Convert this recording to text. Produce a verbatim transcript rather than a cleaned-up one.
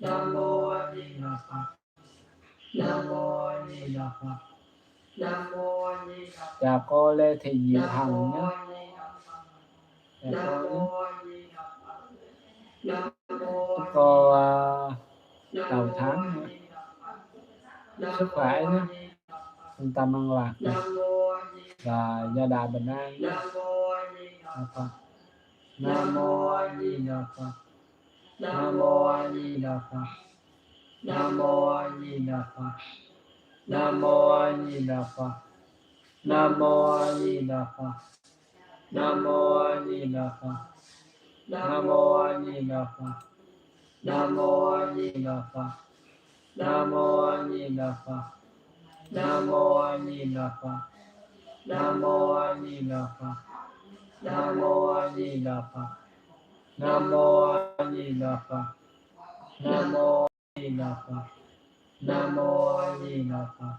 Nam mô A Di Đà Phật. Nam mô A Di Đà Phật. Nam mô A Di Đà Phật. อยากขอแลเทยีหังนะ อยากขอนะ ก็ว่าเต่าทางนะ สุขายนะ มันตามมังหลักนะ ว่าอย่าด่าบรรดานะ Nam mô A Di Đà Phật. Nam mô A Di Đà Phật. Nam mô A Di Đà Phật. Nam mô A Di Đà Phật. Nam mô A Di Đà Phật. Nam mô A Di Đà Phật. Nam mô A Di Đà Phật. Nam mô A Di Đà Phật. Nam mô A Di Đà Phật. Nam mô A Di Đà Phật. Nam mô A Di Đà Phật. Nam mô A Di Đà Phật. Nam mô A Di Đà Phật. Nam mô A Di Đà Phật. Nam mô A Di Đà Phật. Nam mô A Di Đà Phật.